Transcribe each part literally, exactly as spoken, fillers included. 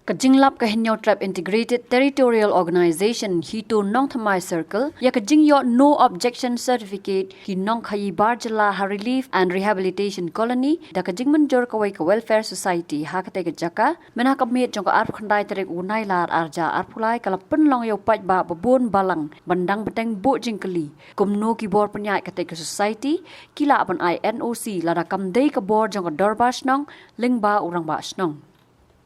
Ka jinglap ka Hynñiewtrep Integrated Territorial Organization HITO Nongthymmai Circle ïa ka jingïoh No Objection Certificate ki nongkhaïi bar jylla ha Relief and Rehabilitation Colony da ka jingmynjur kawei ka Welfare Society ha katei ka jaka. Mynha ka miet jong ka arphew khyndai tarik u Nailar arhajar arphew lai ka la pynlong ïa u paidbah babun balang ban dang bteng buh jingkylli kumno ki bor pynïaid katei ka society ki lah ban ai N O C lada kam dei ka bor jong ka Dorbar Shnong lyngba u Rangbah Shnong.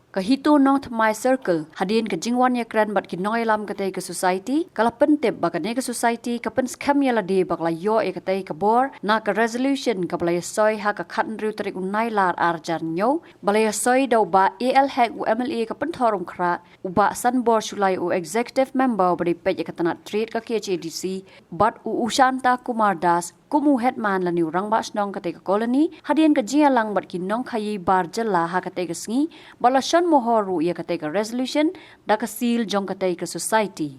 Ka HITO Nongthymmai Circle hadien ka jingwan ïakren bad ki nongïalam katei ka society ka la pyntip ba kane ka society ka pynskhem ïa lade ba ka la ïoh ïa katei ka bor na ka resolution kaba la ïasoi ha ka khathynriew tarik u Nailar arhajar hynñiew, ba la ïasoi da u Bah A L Hek u M L A ka Pynthorumkhrah, u Bah Sanbor Shullai u Executive Member ba dei peit ïa ka tnat trade ka K H A D C, bad u Ushanta Kumar Das kum u headman lane u Rangbah Shnong katei ka colony hadien ka jingïalang bad ki nongkhaïi bar jylla ha katei ka sngi, bad la shon mohor ruh ïa katei ka resolution da ka seal jong katei ka society.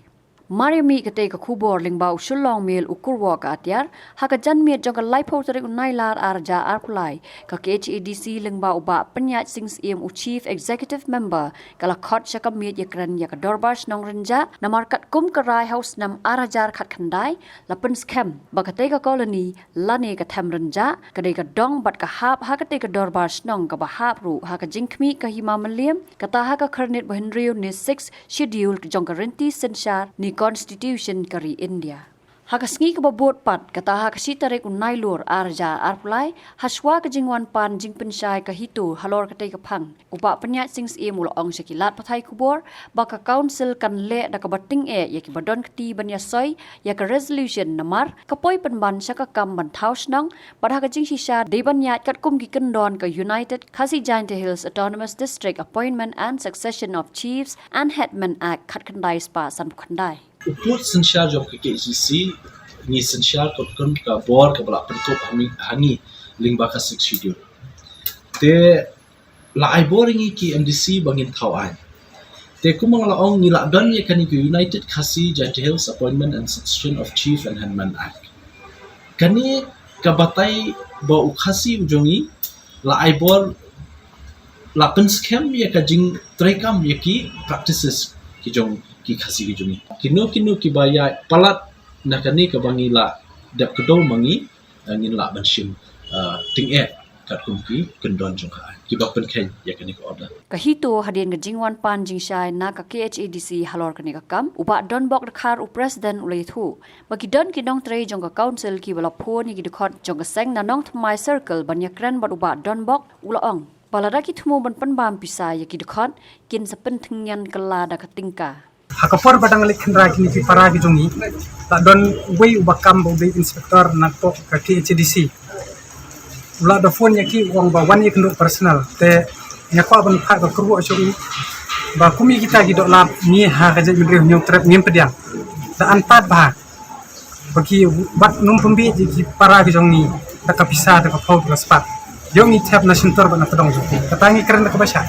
Mar ïa mih katei ka khubor lyngba u Shillong Mail u Kurwok Atiar, ha ka janmiet jong ka laiphew tarik u Nailar arhajar arphew lai, ka K H A D C lyngba u Bah Pynïaid Sing Syiem u Chief Executive Member ka la khot sha ka miet ïakren ïa ka Dorbar Shnong Rynjah namar katkum ka rai ha u snem arhajar khatkhyndai la pynskhem ba katei ka colony lane ka them Rynjah ka dei ka dong bad ka hap ha katei ka Dorbar Shnong kaba hap ruh ha ka jingkhmih ka Hima Mylliem, kata ha ka khyrnit ba hynriew ne Sixth Schedule jong ka rynti synshar ne Constitution ka ri India. Ha ka sngi kaba bud pat, kata ha ka shi tarik u Nailur arhajar arphew lai, hashwa ka jingwan pan jingpynshai ka HITO halor katei ka phang, u Bah Pynïaid Sing Syiem u la ong sha ki lad pathai khubor ba ka Council kan leh da kaba tyngeh ïa kiba don kti ban ïasoi ïa ka resolution namar ka poi pynban sha ka kam ban thaw shnong, bad ha ka jingshisha dei ban ïaid katkum ki kyndon ka United Khasi Jaintia Hills Autonomous District Appointment and Succession of Chiefs and Headmen Act khatkhyndai spah sanphew khyndai. U pud synshar jong ka K H A D C, ngi synshar katkum ka bor kaba la pynkup ha ngi, ha ngi lyngba ka Sixth Schedule. Te la ai bor ïa ngi ki M D C ba ngin thaw aiñ. Te kumba nga la ong, ngi la don ïa kane ka United Khasi Jaintia Hills Appointment and Succession of Chief and Headman Act. Kane ka batai ba u Khasi u jong ngi la ai bor, la pynskhem ïa ka jingtrei kam ïa ki practices ki jong ki Khasi ki jong ngi. Kino kino kiba ïaid palat na kane kaba ngi la dep kdew ma ngi, eh, ngin lah ban shim, eh, tyngeh katkum ki kyndon jong ka aiñ kiba pynkheiñ ïa kane ka order. Ka HITO hadien ka jingwan pan jingshai na ka K H A D C halor kane ka kam, u Bah Donbok Dkhar u President u la ïathuh ba ki don ki nongtrei jong ka Council kiba la phone ïa ki dkhot jong ka seng na Nongthymmai Circle ban ïakren bad u Bah Donbok, u la ong ba lada ki thmu ban pynbam pisa ïa ki dkhot, kin sa pynthyngian kylla da ka tyngka. Ha ka por ba dang leit khynra kine ki para ki jong ngi, la don uwei uba kam ba u dei inspector na ka K H A D C. U la da phone ïa ki, u ong ba wan ïakynduh personal. Te nga kwah ban phah ka kyrwoh sha u ba kum ïa kita ki doh lap ngi ha ka jaitbynriew Hynñiewtrep ngim pdiang. Da an tad bha ba ki, bad nym pynbeit ïa ki para ki jong ngi da ka pisa, da ka phew, da ka spah. Ïoh ngi thep na shyntur bad na pdeng jong ki. Kata ngi kren da kaba shai.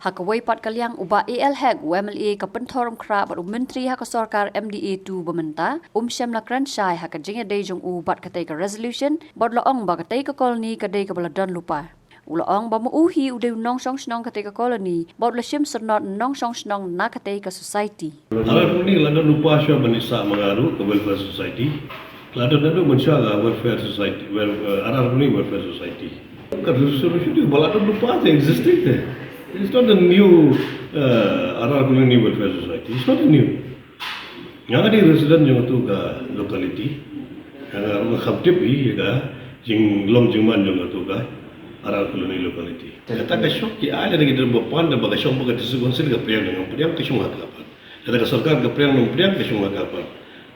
Ha kawei pat ka liang, u Bah A L Hek u M L A ka Pynthorumkhrah bad u Myntri ha ka sorkar M D A two ba mynta, um shym la kren shai ha ka jingïadei jong u bad katei ka resolution, bad u la ong ba katei ka colony ka dei kaba la don lypa. U la ong ba ma u hi u dei u nongshong shnong katei ka colony, bad u la shim syrnod nongshong shnong na katei ka society. Arar Colony la don lypa shuwa ban ïasah ma nga ruh ka Welfare Society. La don naduh mynshuwa ka Welfare Society, well, uh, Arar Colony Welfare Society. Ka resolution ba la don lypa te existing te. It's not a new, uh, Arar Colony Welfare Society. It's not a new. Nga nga dei resident jong katu ka locality. Nga nga ruh nga kham tip hi ïa ka jinglong jingman jong katu ka Arar Colony locality. Kata ka shong ki ai lada ki don ba pan, da ba ka shong ba ka District Council ka pdiang ne ngam pdiang, ka shong ha ka pat. Lada ka sorkar ka pdiang ne ngam pdiang, ka shong ha ka pat.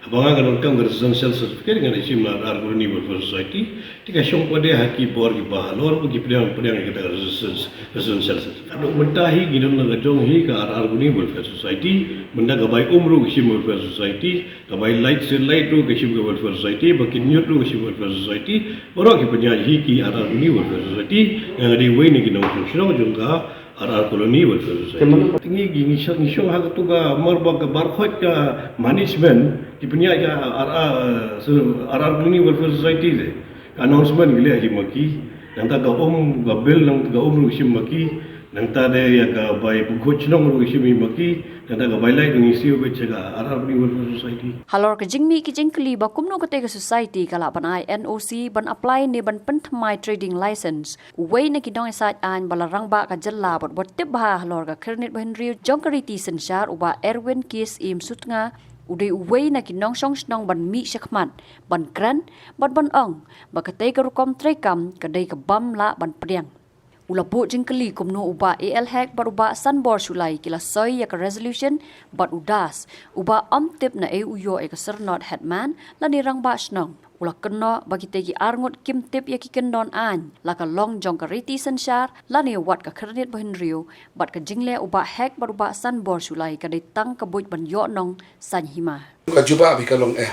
Haba nga nga donkam ka residential certificate, nga da shim na Arar Colony Welfare Society. Te ka shong pat de ha ki bor kiba halor ba ki pdiang, pdiang ïa kata ka residence, residential certificate. Haduh mynta hi ngi don la ka jong hi ka Arar Colony Welfare Society. Mynta ka bai um ruh ka shim Welfare Society, ka bai light, street light ruh ka shim ka Welfare Society, ba kin ñiut ruh ka shim Welfare Society. Baroh ki pynïaid hi ki Arar Colony Welfare Society. Nga nga dei uwei na ki nongshong shnong jong ka Arar Colony Welfare Society. Te ngi, ngi, ngi shong, ngi shong ha katu ka mar ba ka bar khoit ka management ki pynïaid ka Arar, Arar Colony Welfare Society te. Ka announcement ki leh ha ki ma ki. Nangta ka um, ka bill, nangta ka um ruh ka shim ma ki. Nangta de ïa ka bai bukhuid shnong ruh i shim i ma ki, nangta ka bai lai ka ngi siew bad sha ka Arab Welfare Society. Halor ka jingmih ki jingkylli ba kumno kata ka society ka lah ban ai N O C ban apply ne ban pynthymmai trading license, uwei na ki nongïasaid aiñ ba la rangbah ka jylla bad ba tip bha halor ka khyrnit ba hynriew jong ka riti synshar u Bah Erwin K S Im Sutnga, u dei uwei na ki nongshong shnong ban mih shakhmat ban kren bad ban ong ba katei ka rukom treikam ka dei ka bym lah ban pdiang. U la buh jingkylli kumno u Bah A L Hek bad u Bah Sanbor Shullai ki la soi ïa ka resolution bad u Das, u Bah, ym tip naei u ïoh ïa ka syrnod headman lane rangbah shnong. U la kynnoh ba kitei ki arngut kim tip ïa ki kyndon aiñ, la ka long jong ka riti synshar lane wat ka khyrnit ba hynriew, bad ka jingleh u Bah Hek bad u Bah Sanbor Shullai ka dei tang ka buit ban ïoh nong saiñ hima. Ka jubab hi ka long eh.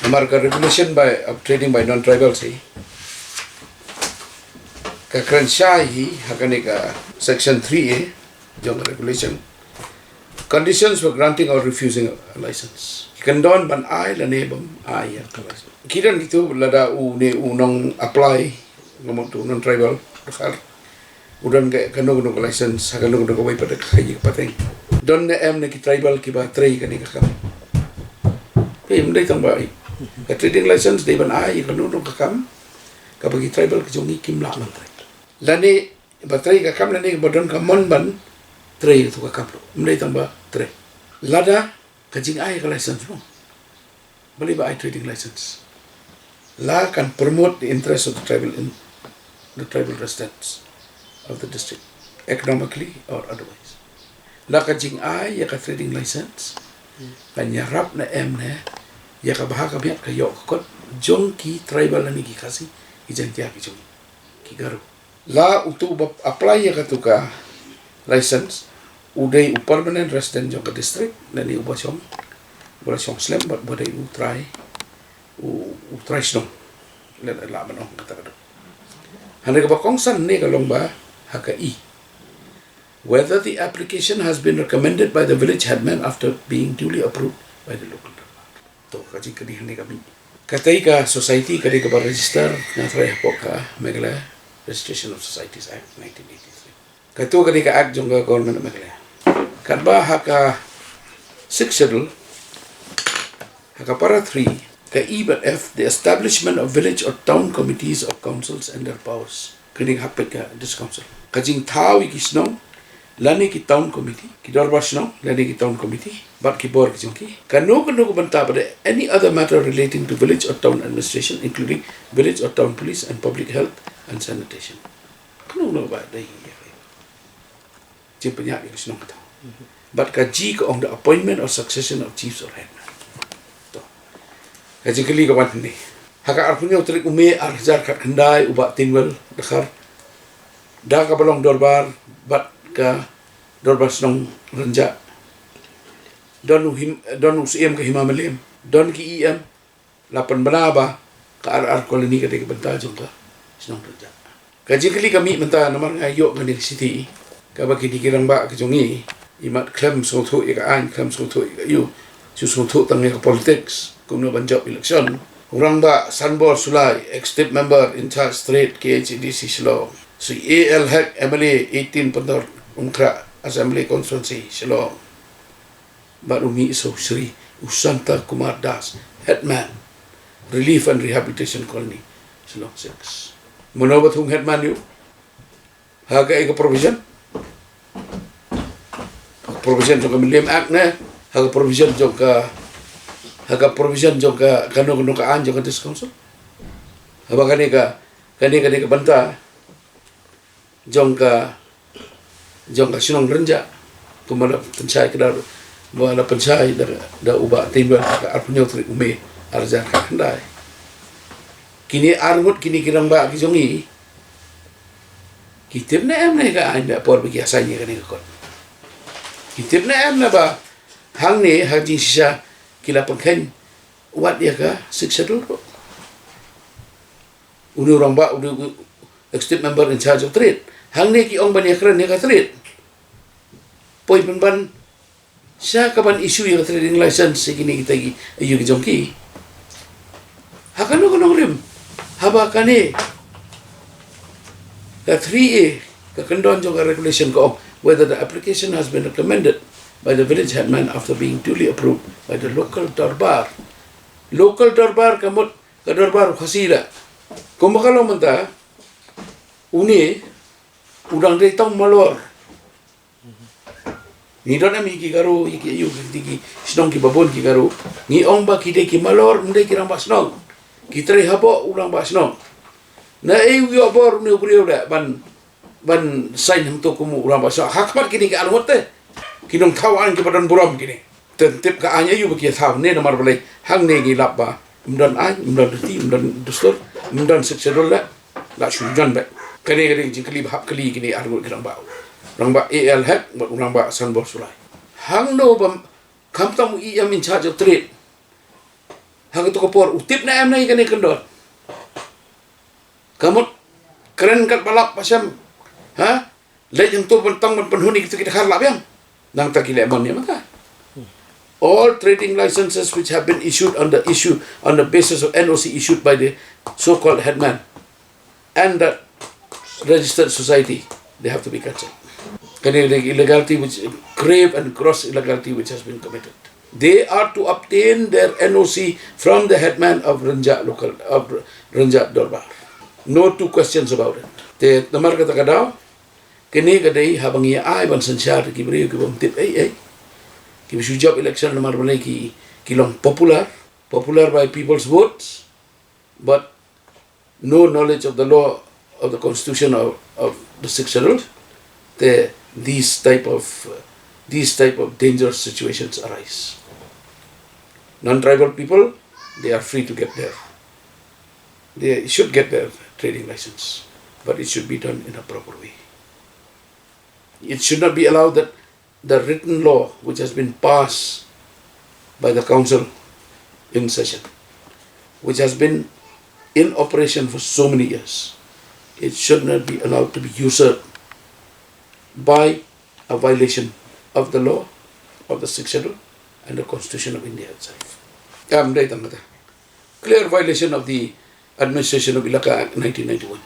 Namar ka regulation by, of trading by non-tribal hi, ka kren shai hi ha kane ka section three A jong ka regulation. Conditions for granting or refusing a license. Ki kyndon ban ai lane bym ai ïa ka license. Ki don kitu lada u ne u nong apply, nga mut u non-tribal, dkhar u don ka kano kano ka license, ha kano kano kawei pat ka khaïi ka pateng. Don ne em na ki tribal kiba trei kane ka kam? Phi, ym dei tang ba i ka trading license dei ban ai ïa kano kano ka kam kaba ki tribal ki jong ngi kim lah ban trei. Lane ba trei ka kam lane ba don ka mon ban trei tu ka kam ruh. Ym dei tang ba trei. Lada ka jingai ka license ruh, balei ba ai trading license? La kan promote the interest of the tribal in the tribal residents of the district, economically or otherwise. La ka jingai ïa ka trading license kan ïarap ne em ne ïa ka bha ka miat ka ïoh ka kot jong ki tribal lane ki Khasi, ki Jaiñtia ki jong ki Garo. La utu ba apply ïa katu ka license u dei u permanent resident jong ka district lane uba shong, uba la shong slem bad uba dei u trai, u, u trai shnong. Lah, lah ban ong kata ka dok. Hynrei kaba kongsan ne ka long ba ha ka E, whether the application has been recommended by the village headman after being duly approved by the local. To ka jingkylli hangne ka mih. Katei ka society ka dei kaba register, nga tharai, hapoh ka Meghalaya Registration of Societies Act nineteen eighty-three. Katu ka dei ka act jong ka Government of Meghalaya. Katba ha ka Sixth Schedule, ha ka para three, ka E bad F, the establishment of village or town committees or councils and their powers. Kane ka hap peit ka District Council. Ka jingthaw ïa ki shnong lane ki town committee, ki dorbar shnong lane ki town committee, bad ki bor ki jong ki. Kano kano ka bynta bad any other matter relating to village or town administration, including village or town police and public health and sanitation. Kano kano ba dei ïa ka jingpynïaid ïa ka shnong kata. Bad ka G ka ong the appointment or succession of chiefs or headman. To. Ka jingkylli ka wan hangne. Ha ka arphew hynñiew tarik u May ar hajar khatkhyndai u Bah Tynwell Dkhar, da kaba long dorbar bad ka dorbar shnong Rynjah, don u him, don u Syiem ka Hima Mylliem, don ki E M, la pynbna ba ka ar ar colony ka dei ka bynta jong ka shnong Rynjah. Ka jingkylli ka mih mynta namar nga ïoh kane ka shithi kaba kine ki rangbah ki jong ngi, imat khlem sngewthuh ïa ka aiñ, khlem sngewthuh ïa ka aïu, shu sngewthuh tang ïa ka politics, kumno ban jop election. U Rangbah Sanbor Shullai, Executive Member in charge Trade, K H A D C Shillong. Sir A L Hek, M L A eighteen Pynthorumkhrah Assembly Constituency, Shillong. Bad u mih sa u Shri, u Shanta Kumar Das, Headman, Relief and Rehabilitation Colony, Shillong Six. Mano ba thung headman ïa u? Ha kaei ka provision? Provision jong ka Mylliem Act ne ha ka provision jong ka, ha ka provision jong ka, kano kano ka aiñ jong ka District Council? Haba kane ka, kane, kane ka bynta jong ka, jong ka shnong Rynjah, kumba la pynshai ka da, ba la pynshai da, da u Bah Tynwell ka arphew hynñiew tarik u May ar hajar khatkhyndai. Kine arngut kine ki rangbah ki jong ngi ki tip ne em ne ka aiñ ba por ba ki ïa saiñ ïa kane ka kot? Ki tip ne em ne ba hangne ha jingshisha ki la pynkheiñ wat ïa ka Sixth Schedule ruh? Une u rangbah, une u Executive Member in charge of Trade. Hangne ki ong ban ïa kren ïa ka trade. Poi pynban sha kaban issue ïa ka trading license ïa kine kita ki, ïa ki jong ki. Ha kano kano rim? Haba kane ka three A Ka kyndon jong ka regulation ka ong, whether the application has been recommended by the village headman after being duly approved by the local dorbar. Local dorbar ka mut ka dorbar Khasi la. Kumba ka long mynta, une u dang dei tang malor. Ngi don em ïa ki Garo, ïa ki ïa ki, ki shnong kiba bun ki Garo. Ngi ong ba ki dei ki malor, ym dei ki rangbah shnong. Ki trei hapoh u rangbah shnong. Na ei u ïoh bor une u briew da ban, ban sign hangto kum u rangbah shnong? Ha khmat kine ki arngut te, ki nongthaw aiñ kiba don burom kine. Te tip ka aiñ aïu ba ki ïa thaw ne? Namar balei? Hangne ngi lap ba ym don aiñ, ym don riti, ym don dustur, ym don Sixth Schedule la, la shu jan beit. Kane ka dei ka jingkylli ba hap kylli kine arngut ki rangbah. Rangbah A L Hek bad rangbah Sanbor Sulai. Hangno ba khamtam u E M in charge of trade ha kato ka por u tip ne em na ïa kane ka kyndon? Ka mut kren katba lap ba shem. Ha? Leit hangto ban tang ban pynhun ïa kito ki dkhar lah biang. Nangta ki leh mon ïa mynta. All trading licenses which have been issued on the issue, on the basis of N O C issued by the so-called headman and the registered society, they have to be cancelled. Kane ka illegality which, grave and gross illegality which has been committed. They are to obtain their N O C from the headman of Rynjah local, of Rynjah Dorbar. No two questions about it. Te namar kata ka daw, kane ka dei haba ngi ai ban synshar ki briew ki bym tip ei ei, kiba shu jop election namar balei ki, ki long popular, popular by people's votes, but no knowledge of the law, of the constitution of, of the Sixth Schedule, the, these type of, uh, these type of dangerous situations arise. Non-tribal people, they are free to get their, they should get their trading license, but it should be done in a proper way. It should not be allowed that the written law which has been passed by the council in session, which has been in operation for so many years, it should not be allowed to be usurped by a violation of the law, of the Sixth Schedule and the Constitution of India itself. Kam dei tang kata. Clear violation of the Administration of Elaka Act nineteen ninety-one.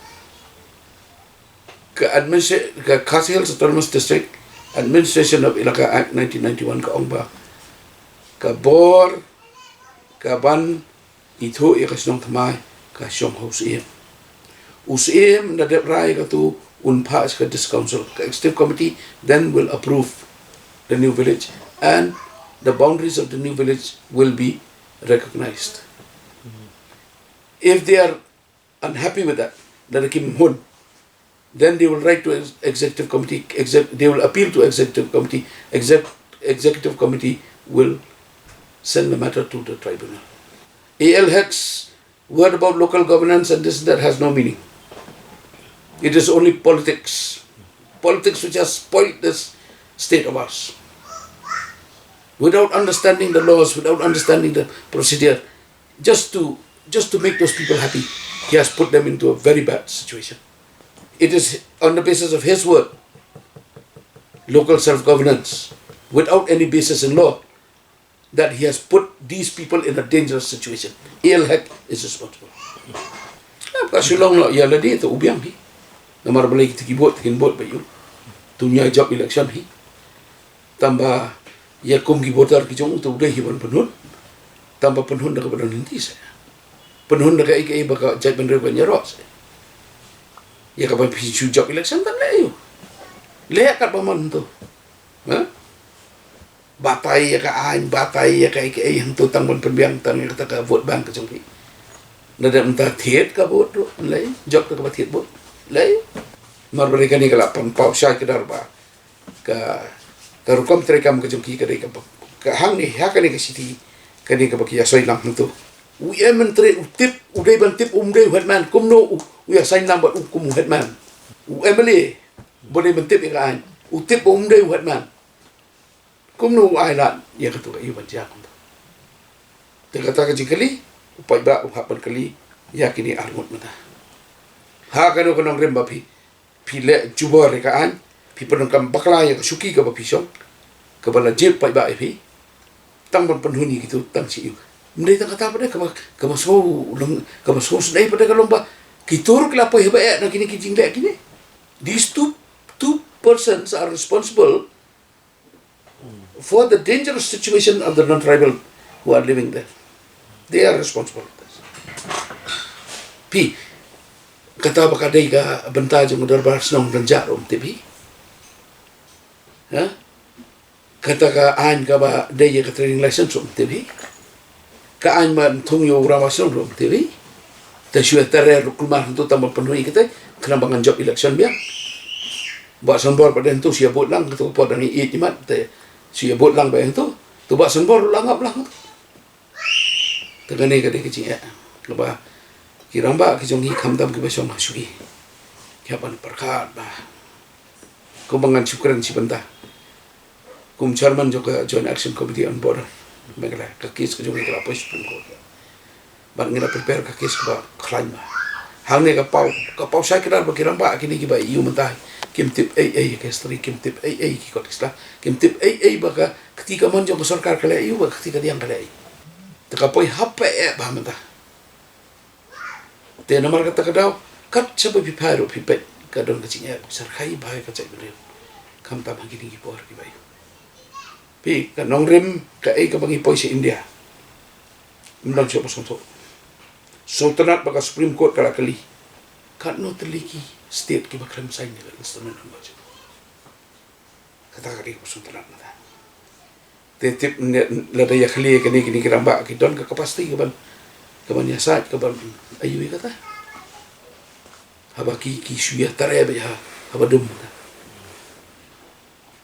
Ka administra-, ka Khasi Hills Autonomous District Administration of Elaka Act nineteen ninety-one ka ong ba ka bor kaban ithuh ïa ka shnong thymmai ka shong ha u Syiem. U Syiem da dep rai katu un phah sha ka District Council, ka Executive Committee then will approve the new village and the boundaries of the new village will be recognized. If they are unhappy with that, that kim hun, then they will write to ex-, executive committee, exec-, they will appeal to executive committee, exec-, executive committee will send the matter to the tribunal. A L Hek's word about local governance and this and that has no meaning. It is only politics. Politics which has spoiled this state of ours. Without understanding the laws, without understanding the procedure, just to, just to make those people happy, he has put them into a very bad situation. It is on the basis of his word, local self-governance, without any basis in law, that he has put these people in a dangerous situation. A L Hek is responsible. Ka shu long noh ïa lade to u biang hi. Namar balei kita ki vote, kin vote ba ïoh. Tang ïa jop election hi. Tang ba ïa kum ki voter ki jong u to u dei hi ban pynhun. Tang ba pynhun da kaba don lynti se. Pynhun da kaei kaei ba ka jaitbynriew kan ïaroh se. Ïa kaba phi shu jop election tang leh ïoh. Leh katba mon to. Ha? Batai ïa ka aiñ, batai ïa kaei kaei hangto tang ban pynbiang tang ïa kata ka vote bank ka jong phi. Lada mynta thied ka vote ruh, lei, jop da kaba thied vote. Lei. Namar balei kane ka la pynpaw shai kdar ba ka, ka rukom treikam ka jong ki ka dei kaba, ka hangne ha kane ka city, kane kaba ki ïa soi lang hangto. U M N three u tip, u dei ban tip, um dei u headman, kumno u, u ïa sign lang bad u kum u headman. U M L A ba dei ban tip ïa ka aiñ, u tip ba um dei u headman. Kumno u ai lad ïa kato ka ïew ban jia kumta. Te kata ka jingkylli, u paidbah u hap ban kylli ïa kine arngut mynta. Ha kano ka nongrim ba phi, phi leh jubor ïa ka aiñ, phi pyndonkam bakla ïa ka shuki kaba phi shong, kaba la jied paidbah ïa phi. Tang ban pynhun ïa kito tang shi ïew. Ym dei tang kata pat de, kaba, kaba sngewlong, kaba sngewsynei pat de ka long ba kito ruh ki la poi haba eh na kine ki jingleh kine. These two persons are responsible for the dangerous situation of the non-tribal who are living there. They are responsible for this. Phi, kata ba ka dei ka bynta jong ka dorbar shnong Rynjah ruh ym tip hi. Ha? Kata ka aiñ kaba dei ïa ka trading license ruh ym tip hi. Ka aiñ ba thung ïa u rangbah shnong ruh ym tip hi. Te shu ïa tyrwa ruh kulmar hangto tang ban pynhun ïa kata, khnang ba ngan jop election biang. Bah Sanbor pat dei hangto, shu ïa bud lang, kato ka por dang ïeit imat, te shu ïa bud lang ba hangto. To Bah Sanbor ruh la ngap lang hangto. Te kane ka dei ka jingeh kaba ki rangbah ki jong ngi khamtam kiba shong ha shuki ki hap ban pyrkhat bha. Kumba ngan shu kren shi bynta. Kum chairman jong ka Joint Action Committee on Border Meghalaya, ka case ka jong ngi ka la poi Supreme Court. Bad ngi la prepare ka case kaba khlaiñ bha. Hangne ka paw, ka paw shai kdar ba ki rangbah kine kiba ïa u mynta kim tip ei ei ka history, kim tip ei ei ki kot ki sla, kim tip ei ei ba ka kti kamon jong ka sorkar ka leh aïu, ba ka kti kadiang ka leh aïu. Te ka poi hapdeng eh bha mynta. Te namar kata ka daw, kat shaba phi phai ruh phi peit, ka don ka jingeh, shyrkhei bha ïa ka jaitbynriew. Khamtam ha kine ki por kiba ïa. Phi, ka nongrim, kaei kaba ngi poi sha India. Ym don shuh ba sngewthuh. Sngewtynnat ba ka Supreme Court ka la kylli. Katno tylli ki state kiba khlem sign ïa ka instrument on budget. Kata ka dei kaba sngewtynnat mynta. Te tip ne, lada ïa khlieh kane kine ki rangbah ki don ka capacity kaban, kaban ïasaid, kaban aïu ïa kata. Haba ki, ki shu ïa tyrwa beit ha, haba dum kata.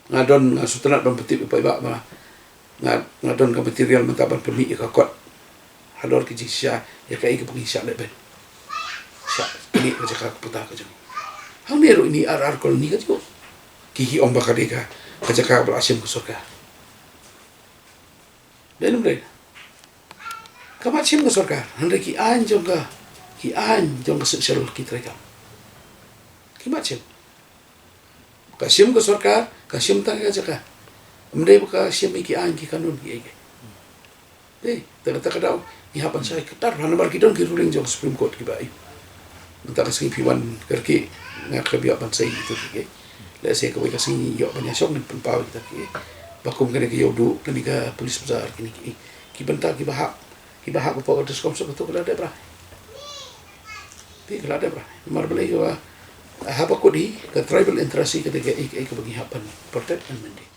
Nga don, nga sngewtynnat ban pyntip ïa u paidbah ba nga, nga don ka material mynta ban pynmih ïa ka kot. Halor ki jingshisha ïa kaei kaba ngi shah leh ban shah knieh ka jaka ka puta ka jong ngi. Hangne ruh ine i ar ar colony ka jong ki, ki ong ba ka dei ka, ka jaka ba la shim ka sorkar. Dei ne ym dei? Ka mat shim ka sorkar, hynrei ki aiñ jong ka, ki aiñ jong ka Sixth Schedule ki treikam. Ki mat shim. Ka shim ka sorkar, ka shim tang ka jaka. Ym dei ba ka shim ïa ki aiñ ki kanun kiei kiei. Te, te kata ka daw, ngi hap ban shai kdar, namar ki don ki ruling jong Supreme Court kiba ïa. Mynta ka sngi phi wan kyrkieh, nga khlem ïoh ban sei ïa kito kiei. Lehse kawei ka sngi ïoh ban ïashong ngan pynpaw ïa kita kiei. Ba kum kane ka Ïewduh, kane ka Police Bazar, kine kiei. Ki bynta kiba hap, kiba hap hapoh ka Discom Sub kato ka la dep bha. Te ka la dep bha. Namar balei ka ba, haba kut hi, ka tribal interest hi ka dei kaei, kaei kaba ngi hap ban protect and maintain.